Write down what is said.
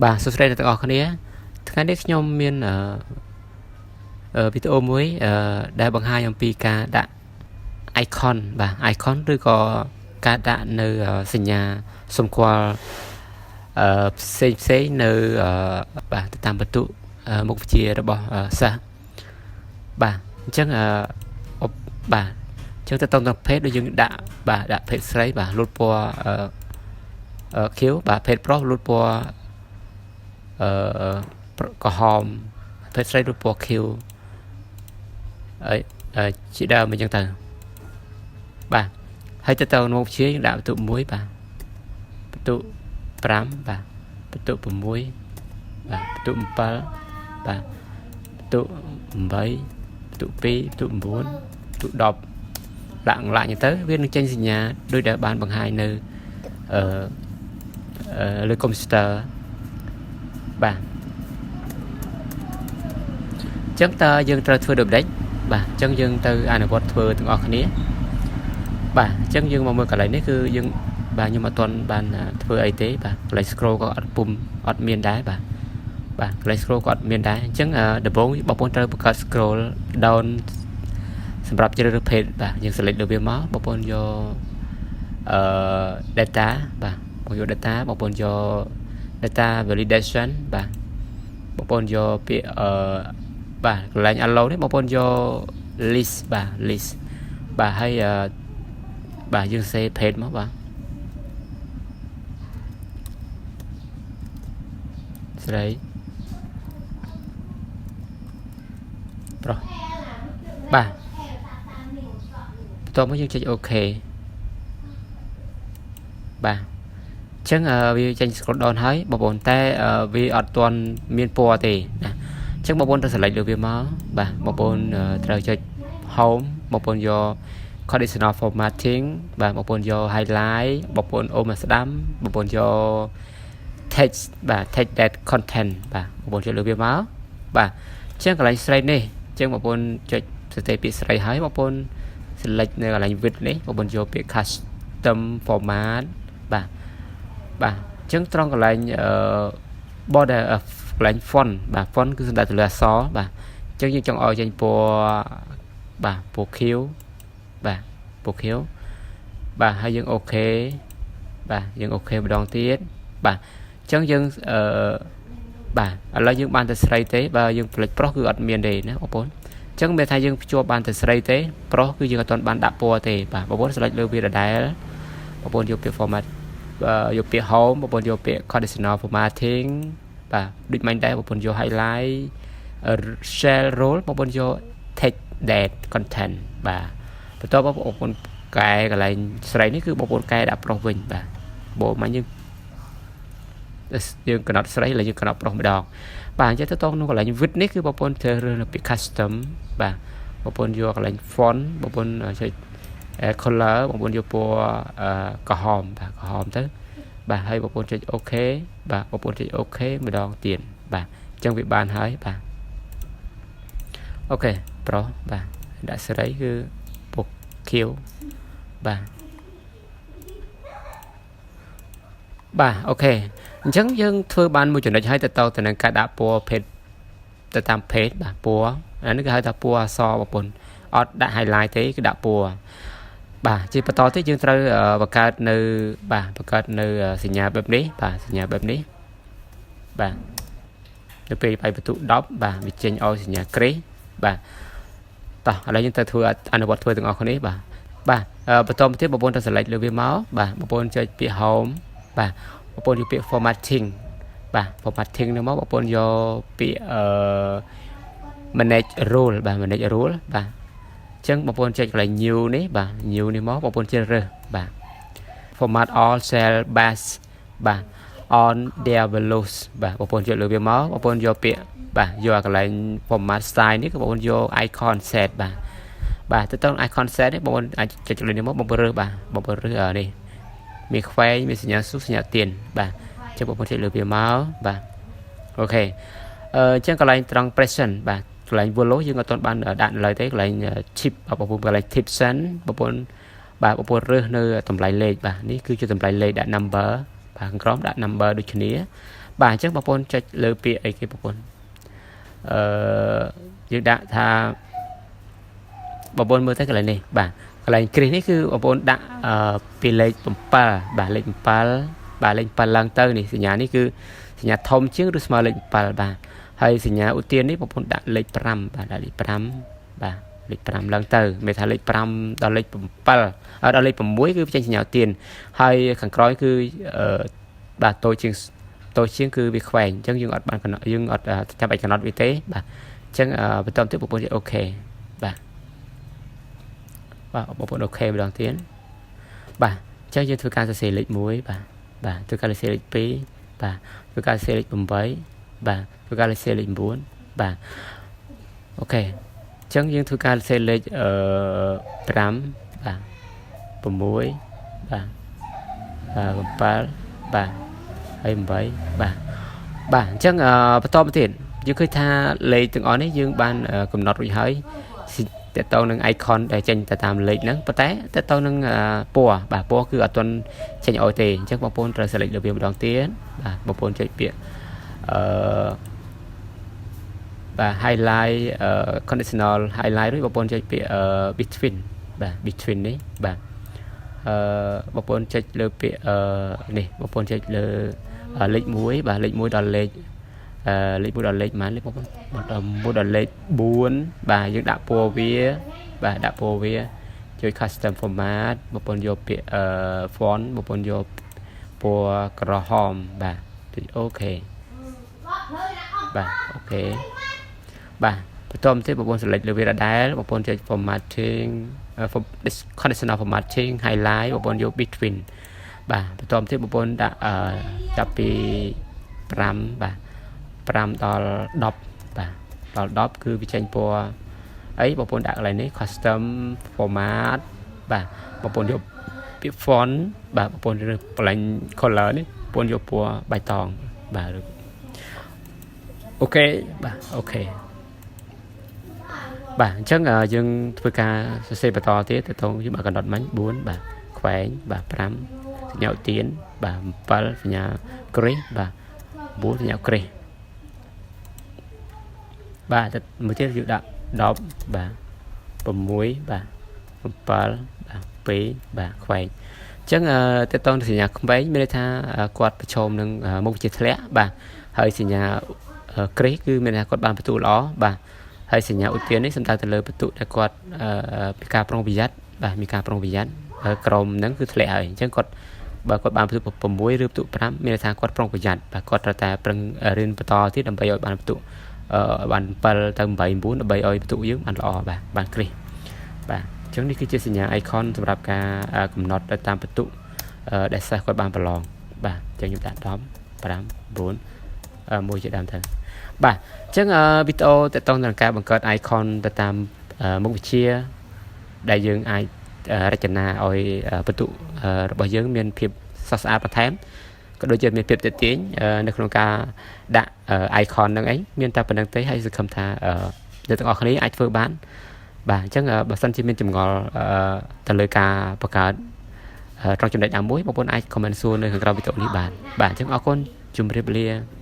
បាទសួស្តីអ្នកទាំងអស់គ្នាថ្ងៃនេះខ្ញុំមានអឺអឺវីដេអូមួយអឺដែលបង្ហាញអំពីការដាក់ icon បាទ icon ឬក៏ការដាក់នៅសញ្ញាសម្គាល់អឺផ្សេងផ្សេងនៅបាទទៅតាមពិន្ទុមុខវិជ្ជារបស់សិស្សបាទអញ្ចឹងអឺបាទអញ្ចឹងទៅតាមភេទដូចយើងដាក់បាទដាក់ភេទស្រីបាទលូតពណ៌អឺខៀវបាទភេទប្រុសលូតពណ៌អឺក្រហមភេទស្រីលូតពណ៌ខៀវអីជាដើមអញ្ចឹងទៅបាទហើយទៅមុខវិជ្ជាយើងដាក់ពិន្ទុ1បាទពិន្ទុ5បាទពិន្ទុ6បាទពិន្ទុ7បាទពិន្ទុ8ពិន្ទុ2ពិន្ទុ9ពិន្ទុ10លាក់លាក់អញ្ចឹងទៅវានឹងចេញសញ្ញាដោយដែលបានបង្ហាញនៅអឺលើកុំព្យូទ័របាទអញ្ចឹងតើយើងត្រូវធ្វើដូចម្ដេចបាទអញ្ចឹងយើងទៅអនុវត្តធ្វើទាំងអស់គ្នាបាទអញ្ចឹងយើងមកមើលកន្លែងនេះគឺយើងបាទខ្ញុំអត់ទាន់បានធ្វើអីទេបាទកន្លែង scroll ក៏អត់ពុំអត់មានដែរបាទបាទកន្លែង scroll ក៏អត់មានដែរអញ្ចឹងដំបូងបងប្អូនត្រូវបង្កើត scroll down សម្រាប់ជ្រើសរើសភេទបាទយើង select លើវាមកបងប្អូនយកអឺ data បាទបងយក data បងប្អូនយក data validation បាទបងប្អូនយកពាក្យអឺបាទកន្លែង allow នេះបងប្អូនយក list បាទ list បាទហើយបាទយើងសេភេទមកបាទស្រីប្រុសបាទបន្ទាប់មកយើងចុច OK បាទអញ្ចឹងវាចេញ scroll down ហើយបងប្អូនតែវាអត់ទាន់មានពណ៌ទេណាអញ្ចឹងបងប្អូនត្រូវ select លើវាមកបាទបងប្អូនត្រូវចុច home បងប្អូនយក conditional formatting បាទបងប្អូនយក highlight បងប្អូនអូសមកស្ដាំបងប្អូនយក text បាទ text that content បាទបងប្អូនចុចលើវាមកបាទអញ្ចឹងកន្លែងស្រីនេះអញ្ចឹងបងប្អូនចុចសរសេរពាក្យស្រីហើយបងប្អូន select នៅកន្លែង width នេះបងប្អូនយកពាក្យ custom format បាទបាទអញ្ចឹងត្រង់កន្លែងអឺ border កន្លែង font បាទ font គឺសំដៅទៅលើអក្សរបាទអញ្ចឹងយើងចង់ឲ្យចេញពណ៌បាទពណ៌ខៀវបាទពណ៌ខៀវបាទហើយយើង OK បាទយើង OK ម្ដងទៀតបាទអញ្ចឹងយើងអឺបាទឥឡូវយើងបានតែស្រីទេបើយើងផ្លេចប្រុសគឺអត់មានទេណាបងប្អូនអញ្ចឹងមានថាយើងភ្ជាប់បានតែស្រីទេប្រុសគឺយើងអត់ទាន់បានដាក់ពណ៌ទេបាទបងប្អូន select លើវាដដែលបងប្អូនយកពាក្យ format យកពាក្យ home បងប្អូនយកពាក្យ conditional formatting បាទដូចមិញដែរបងប្អូនយក highlight cell role បងប្អូនយក text that content បាទបន្ទាប់មកបងប្អូនកែកន្លែងស្រីនេះគឺបងប្អូនកែដាក់ប្រុសវិញបាទបើមកយើងយើងកំណត់ស្រីឥឡូវយើងកំណត់ប្រុសម្ដងបាទអញ្ចឹងទៅតក្នុងកន្លែង width នេះគឺបងប្អូនត្រូវរើសនៅពាក្យ custom បាទបងប្អូនយកកន្លែង font បងប្អូនចុច color បងប្អូនយកពណ៌ក្រហមបាទក្រហមទៅបាទហើយបងប្អូនចុច OK បាទបងប្អូនចុច OK ម្ដងទៀតបាទអញ្ចឹងវាបានហើយបាទ OK ប្រុសបាទដាក់ស្រីគឺពណ៌ខៀវបាទបាទ OK អញ្ចឹងយើងធ្វើបានមួយចំណុចហើយទៅទៅនឹងការដាក់ពណ៌ភេទទៅតាមភេទបាទពណ៌អានេះគេហៅថាពណ៌អក្សរបងប្អូនអត់ដាក់ highlight ទេគឺដាក់ពណ៌បាទជាបន្តទៀតយើងត្រូវបង្កើតនៅបាទបង្កើតនៅសញ្ញាបែបនេះបាទសញ្ញាបែបនេះបាទនៅពេលបាយបន្ទុ10បាទវាចេញឲ្យសញ្ញាគ្រីសបាទតោះឥឡូវយើងទៅធ្វើអនុវត្តធ្វើទាំងអស់គ្នាបាទបាទបន្តមកទៀតបងប្អូនត្រូវ select លើវាមកបាទបងប្អូនចុចពាក្យ home បាទបងប្អូនយកពាក្យ formatting បាទ formatting នោះមកបងប្អូនយកពាក្យអឺ manage rule បាទ manage rule បាទអញ្ចឹងបងប្អូនចុចកន្លែង new នេះបាទ new នេះមកបងប្អូនជ្រើសរើសបាទ format all cell based បាទ on their values បាទបងប្អូនចុចលើវាមកបងប្អូនយកពាក្យបាទយកកន្លែង format style នេះគឺបងប្អូនយក icon set បាទបាទទៅទៅ icon set នេះបងប្អូនអាចចុចលើនេះមកបងប្អូនរើសបាទបងប្អូនរើសនេះមានខ្វែងមានសញ្ញាស៊ូសញ្ញាទៀនបាទចុះបងប្អូនចុចលើវាមកបាទ OK អឺអញ្ចឹងកន្លែងត្រង់ present បាទកន្លែង value យើងអត់ទាន់បានដាក់នៅឡើយទេកន្លែង chip បងប្អូនកន្លែង tip cent បងប្អូនបាទបងប្អូនរើសនៅតម្លៃលេខបាទនេះគឺជាតម្លៃលេខដាក់ number បាទខាងក្រោមដាក់ number ដូចគ្នា បាទអញ្ចឹងបងប្អូនចុចលើពាក្យអីគេបងប្អូនអឺយើងដាក់ថាបងប្អូនមើលទៅកន្លែងនេះបាទកន្លែងគ្រីសនេះគឺបងប្អូនដាក់អឺពីលេខ7បាទលេខ7បាទលេខ7ឡើងទៅនេះសញ្ញានេះគឺសញ្ញាធំជាងឬស្មើលេខ7បាទហើយសញ្ញាឧទាននេះបងប្អូនដាក់លេខ5បាទដាក់លេខ5បាទលេខ5ឡើងទៅមានថាលេខ5ដល់លេខ7ដល់លេខ6គឺចេញសញ្ញាឧទានហើយខាងក្រោយគឺបាទតូចជាងតូចជាងគឺវាខ្វែងអញ្ចឹងយើងអត់បានកំណត់យើងអត់ចាំបាច់កំណត់វាទេបាទអញ្ចឹងបន្តទៀតបងប្អូនចុច OK បាទបាទបងប្អូន OK ម្ដងទៀតបាទអញ្ចឹងយើងធ្វើការសរសេរលេខ1បាទបាទធ្វើការសរសេរលេខ2បាទធ្វើការសរសេរលេខ8បាទធ្វើការសរសេរលេខ9បាទ OK អញ្ចឹងយើងធ្វើការសរសេរលេខអឺ5បាទ6បាទ7បាទហើយ8បាទបាទអញ្ចឹងបន្តមកទៀតយើងឃើញថាលេខទាំងអស់នេះយើងបានកំណត់រួចហើយតទៅនឹង icon ដែលចេញទៅតាមលេខហ្នឹងប៉ុន្តែតទៅនឹងពណ៌បាទពណ៌គឺអត់ទាន់ចេញឲ្យទេអញ្ចឹងបងប្អូនត្រូវ select លើវាម្ដងទៀតបាទបងប្អូនចុចពាក្យអឺបាទ highlight conditional highlight រួចបងប្អូនចុចពាក្យ between បាទ between នេះបាទអឺបងប្អូនចុចលើពាក្យអឺនេះបងប្អូនចុចលើលេខ1បាទលេខ1ដល់លេខអឺលេខ1ដល់លេខប៉ុន្មានលេខបងប្អូនដល់1ដល់លេខ4បាទយើងដាក់ពណ៌វាបាទដាក់ពណ៌វាជួយ custom format បងប្អូនយកពាក្យអឺ font បងប្អូនយកពណ៌ក្រហមបាទចុច OK បាទ OK បាទបន្តមកទៀតបងប្អូន select លើវាដដែលបងប្អូនចុច formatting conditional formatting highlight បងប្អូនយក between បាទបន្តមកទៀតបងប្អូនដាក់ចាប់ពី5បាទ5ដល់10បាទដល់10គឺវាចេញពណ៌អីបងប្អូនដាក់កន្លែងនេះ custom format បាទបងប្អូនយកពាក្យ font បាទបងប្អូនរើសកន្លែង color នេះបងប្អូនយកពណ៌បៃតងបាទ OK បាទ OK បាទអញ្ចឹងយើងធ្វើការសរសេរបន្តទៀតទៅតងយើងបានកំណត់មិញ4បាទខ្វែងបាទ5សញ្ញាឧទានបាទ7សញ្ញាគ្រីសបាទ9សញ្ញាគ្រីសបាទមួយទៀតយើងដាក់10បាទ6បាទ7បាទ2បាទខ្វែងអញ្ចឹងតើតងសញ្ញាខ្វែងមានន័យថាគាត់ប្រឈមនឹងមុខវិជ្ជាធ្លាក់បាទហើយសញ្ញាគ្រីសគឺមានន័យថាគាត់បានបន្ទូល្អបាទហើយសញ្ញាឧទាននេះសំដៅទៅលើបន្ទុកដែលគាត់មានការប្រុងប្រយ័ត្នបាទមានការប្រុងប្រយ័ត្នហើយក្រុមហ្នឹងគឺធ្លាក់ហើយអញ្ចឹងគាត់បើគាត់បានបន្ទុក6ឬបន្ទុក5មានន័យថាគាត់ប្រុងប្រយ័ត្នបាទគាត់ត្រូវតែប្រឹងរៀនបន្តទៀតដើម្បីឲ្យបានបន្ទុកបាន7ទៅ8 9ដើម្បីឲ្យបន្ទុកយើងបានល្អបាទបានគ្រីសបាទអញ្ចឹងនេះគឺជាសញ្ញា icon សម្រាប់ការកំណត់ទៅតាមបន្ទុកដែលសិស្សគាត់បានប្រឡងបាទអញ្ចឹងខ្ញុំដាក់10 5 9 1ជាដើមទៅបាទអញ្ចឹងវីដេអូតទៅនឹងការបង្កើត icon ទៅតាមមុខវិជ្ជាដែលយើងអាចរចនាឲ្យបន្ទុករបស់យើងមានភាពស្រស់ស្អាតបន្ថែមក៏ដូចជាមានភាពទាក់ទាញនៅក្នុងការដាក់ icon ហ្នឹងឯងមានតែប៉ុណ្្នឹងទេហើយសង្ឃឹមថាអ្នកទាំងអស់គ្នាអាចធ្វើបានបាទអញ្ចឹងបើសិនជាមានចម្ងល់ទៅលើការបង្កើតត្រង់ចំណុចណាមួយបងប្អូនអាច comment សួរនៅខាងក្រោមវីដេអូនេះបានបាទអញ្ចឹងអរគុណជម្រាបលា។